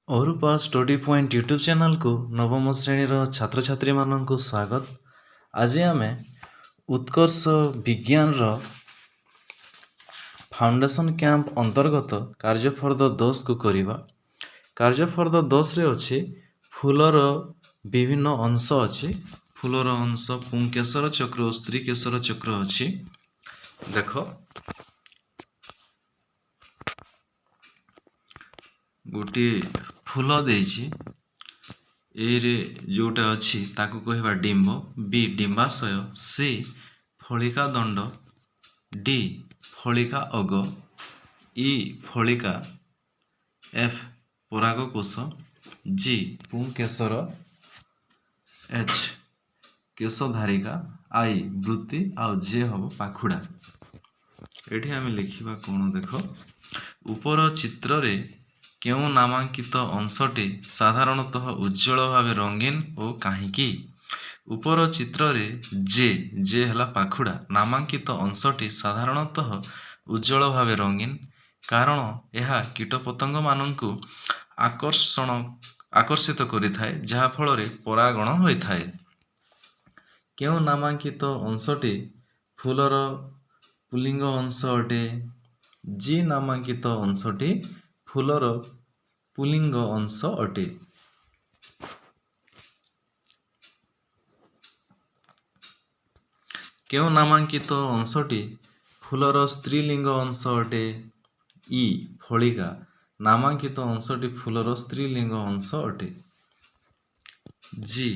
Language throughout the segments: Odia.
ଅରୁପା ଷ୍ଟଡି ପଏଣ୍ଟ ୟୁଟ୍ୟୁବ୍ ଚ୍ୟାନେଲକୁ ନବମ ଶ୍ରେଣୀର ଛାତ୍ରଛାତ୍ରୀମାନଙ୍କୁ ସ୍ୱାଗତ। ଆଜି ଆମେ ଉତ୍କର୍ଷ ବିଜ୍ଞାନର ଫାଉଣ୍ଡେସନ୍ କ୍ୟାମ୍ପ ଅନ୍ତର୍ଗତ କାର୍ଯ୍ୟଫର୍ଦ୍ଦ 10କୁ କରିବା। କାର୍ଯ୍ୟଫର୍ଦ୍ଦ 10ରେ ଅଛି ଫୁଲର ବିଭିନ୍ନ ଅଂଶ ଅଛି। ଫୁଲର ଅଂଶ ପୁଂକେଶର ଚକ୍ର ଓ ସ୍ତ୍ରୀକେଶର ଚକ୍ର ଅଛି। ଦେଖ, ଗୋଟିଏ ଫୁଲ ଦେଇଛି। ଏରେ ଯେଉଁଟା ଅଛି ତାକୁ କହିବା ଡିମ୍ବ, ବି ଡିମ୍ବାଶୟ, ସି ଫଳିକା ଦଣ୍ଡ, ଡି ଫଳିକା ଅଗ, ଇ ଫଳିକା, ଏଫ୍ ପରାଗକୋଷ, ଜି ପୁଂକେଶର, ଏଚ୍ କେଶଧାରିକା, I ବୃତ୍ତି ଆଉ ଜେ ହେବ ପାଖୁଡ଼ା। ଏଠି ଆମେ ଲେଖିବା କ'ଣ? ଦେଖ, ଉପର ଚିତ୍ରରେ କେଉଁ ନାମାଙ୍କିତ ଅଂଶଟି ସାଧାରଣତଃ ଉଜ୍ଜ୍ୱଳ ଭାବେ ରଙ୍ଗୀନ ଓ କାହିଁକି? ଉପର ଚିତ୍ରରେ ଜେ, ଜେ ହେଲା ପାଖୁଡ଼ା, ନାମାଙ୍କିତ ଅଂଶଟି ସାଧାରଣତଃ ଉଜ୍ଜ୍ୱଳ ଭାବେ ରଙ୍ଗୀନ, କାରଣ ଏହା କୀଟପତଙ୍ଗମାନଙ୍କୁ ଆକର୍ଷିତ କରିଥାଏ, ଯାହାଫଳରେ ପରାଗଣ ହୋଇଥାଏ। କେଉଁ ନାମାଙ୍କିତ ଅଂଶଟି ଫୁଲର ପୁଲ୍ଲିଙ୍ଗ ଅଂଶ ଅଟେ? ଜି ନାମାଙ୍କିତ ଅଂଶଟି ଫୁଲର ପୁଲ୍ଲିଙ୍ଗ ଅଂଶ ଅଟେ। କେଉଁ ନାମାଙ୍କିତ ଅଂଶଟି ଫୁଲର ସ୍ତ୍ରୀଲିଙ୍ଗ ଅଂଶ ଅଟେ? ଇ ଫଳିକା ନାମାଙ୍କିତ ଅଂଶଟି ଫୁଲର ସ୍ତ୍ରୀଲିଙ୍ଗ ଅଂଶ ଅଟେ। ଜି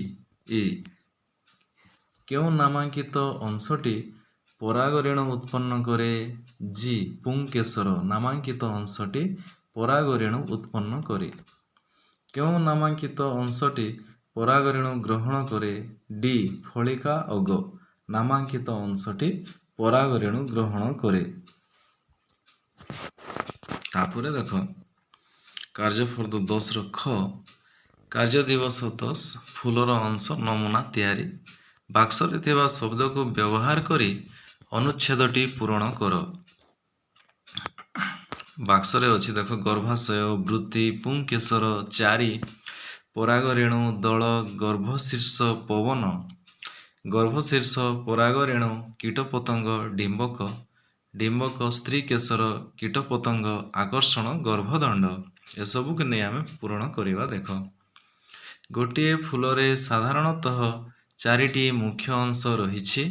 ଇ କେଉଁ ନାମାଙ୍କିତ ଅଂଶଟି ପରାଗରେଣୁ ଉତ୍ପନ୍ନ କରେ? ଜି ପୁଂକେଶର ନାମାଙ୍କିତ ଅଂଶଟି ପରାଗରେଣୁ ଉତ୍ପନ୍ନ କରେ। କେଉଁ ନାମାଙ୍କିତ ଅଂଶଟି ପରାଗରେଣୁ ଗ୍ରହଣ କରେ? ଡି ଫଳିକା ଅଗ ନାମାଙ୍କିତ ଅଂଶଟି ପରାଗରେଣୁ ଗ୍ରହଣ କରେ। ତାପରେ ଦେଖ, କାର୍ଯ୍ୟଫର୍ଦ୍ଦ 10ର ଖ, କାର୍ଯ୍ୟ ଦିବସ 10, ଫୁଲର ଅଂଶ ନମୁନା ତିଆରି। ବାକ୍ସରେ ଥିବା ଶବ୍ଦକୁ ବ୍ୟବହାର କରି ଅନୁଚ୍ଛେଦଟି ପୂରଣ କର। ବାକ୍ସରେ ଅଛି ଦେଖ, ଗର୍ଭାଶୟ, ବୃତ୍ତି, ପୁଂକେଶର, ଚାରି, ପରାଗରେଣୁ, ଦଳ, ଗର୍ଭଶୀର୍ଷ, ପବନ, ଗର୍ଭଶୀର୍ଷ, ପରାଗରେଣୁ, କୀଟପତଙ୍ଗ, ଡିମ୍ବକ, ଡିମ୍ବକ, ସ୍ତ୍ରୀକେଶର, କୀଟପତଙ୍ଗ, ଆକର୍ଷଣ, ଗର୍ଭଦଣ୍ଡ। ଏସବୁକୁ ନେଇ ଆମେ ପୂରଣ କରିବା। ଦେଖ, ଗୋଟିଏ ଫୁଲରେ ସାଧାରଣତଃ ଚାରିଟି ମୁଖ୍ୟ ଅଂଶ ରହିଛି,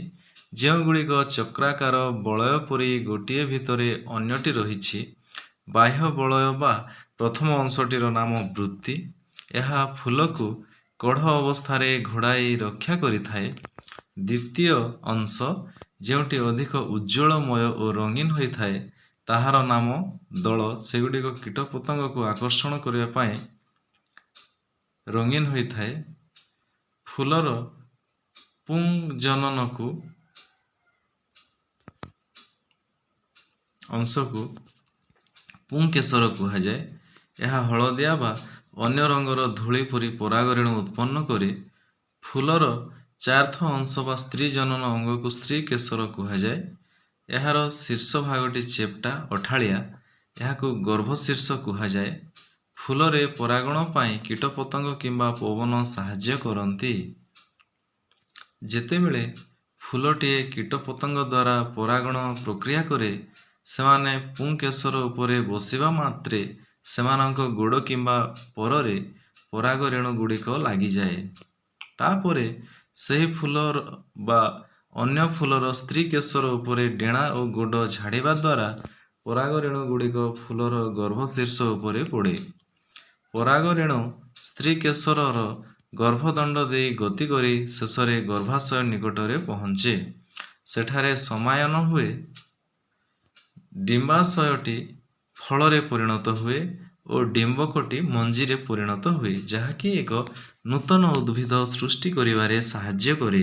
ଯେଉଁଗୁଡ଼ିକ ଚକ୍ରାକାର ବଳୟ ପରି ଗୋଟିଏ ଭିତରେ ଅନ୍ୟଟି ରହିଛି। ବାହ୍ୟ ବଳୟ ବା ପ୍ରଥମ ଅଂଶଟିର ନାମ ବୃତ୍ତି। ଏହା ଫୁଲକୁ କଢ଼ ଅବସ୍ଥାରେ ଘୋଡ଼ାଇ ରକ୍ଷା କରିଥାଏ। ଦ୍ୱିତୀୟ ଅଂଶ, ଯେଉଁଟି ଅଧିକ ଉଜ୍ଜ୍ୱଳମୟ ଓ ରଙ୍ଗୀନ ହୋଇଥାଏ, ତାହାର ନାମ ଦଳ। ସେଗୁଡ଼ିକ କୀଟପତଙ୍ଗକୁ ଆକର୍ଷଣ କରିବା ପାଇଁ ରଙ୍ଗୀନ ହୋଇଥାଏ। ଫୁଲର ପୁଂଜନନକୁ ଅଂଶକୁ ପୁଂକେଶର କୁହାଯାଏ। ଏହା ହଳଦିଆ ବା ଅନ୍ୟ ରଙ୍ଗର ଧୂଳି ପରି ପରାଗରେଣୁ ଉତ୍ପନ୍ନ କରେ। ଫୁଲର ଚାର୍ଥ ଅଂଶ ବା ସ୍ତ୍ରୀ ଜନନ ଅଙ୍ଗକୁ ସ୍ତ୍ରୀକେଶର କୁହାଯାଏ। ଏହାର ଶୀର୍ଷ ଭାଗଟି ଚେପ୍ଟା, ଅଠାଳିଆ। ଏହାକୁ ଗର୍ଭଶୀର୍ଷ କୁହାଯାଏ। ଫୁଲରେ ପରାଗଣ ପାଇଁ କୀଟପତଙ୍ଗ କିମ୍ବା ପବନ ସାହାଯ୍ୟ କରନ୍ତି। ଯେତେବେଳେ ଫୁଲଟିଏ କୀଟପତଙ୍ଗ ଦ୍ୱାରା ପରାଗଣ ପ୍ରକ୍ରିୟା କରେ, ସେମାନେ ପୁଂକେଶର ଉପରେ ବସିବା ମାତ୍ରେ ସେମାନଙ୍କ ଗୋଡ଼ କିମ୍ବା ପରରେ ପରାଗରେଣୁ ଗୁଡ଼ିକ ଲାଗିଯାଏ। ତାପରେ ସେହି ଫୁଲ ବା ଅନ୍ୟ ଫୁଲର ସ୍ତ୍ରୀକେଶର ଉପରେ ଡେଣା ଓ ଗୋଡ଼ ଝାଡ଼ିବା ଦ୍ୱାରା ପରାଗରେଣୁ ଗୁଡ଼ିକ ଫୁଲର ଗର୍ଭଶୀର୍ଷ ଉପରେ ପଡ଼େ। ପରାଗରେଣୁ ସ୍ତ୍ରୀକେଶରର ଗର୍ଭଦଣ୍ଡ ଦେଇ ଗତି କରି ଶେଷରେ ଗର୍ଭାଶୟ ନିକଟରେ ପହଞ୍ଚେ। ସେଠାରେ ସମାୟନ ହୁଏ। ଡିମ୍ବାଶୟଟି ଫଳରେ ପରିଣତ ହୁଏ ଓ ଡିମ୍ବକଟି ମଞ୍ଜିରେ ପରିଣତ ହୁଏ, ଯାହାକି ଏକ ନୂତନ ଉଦ୍ଭିଦ ସୃଷ୍ଟି କରିବାରେ ସାହାଯ୍ୟ କରେ।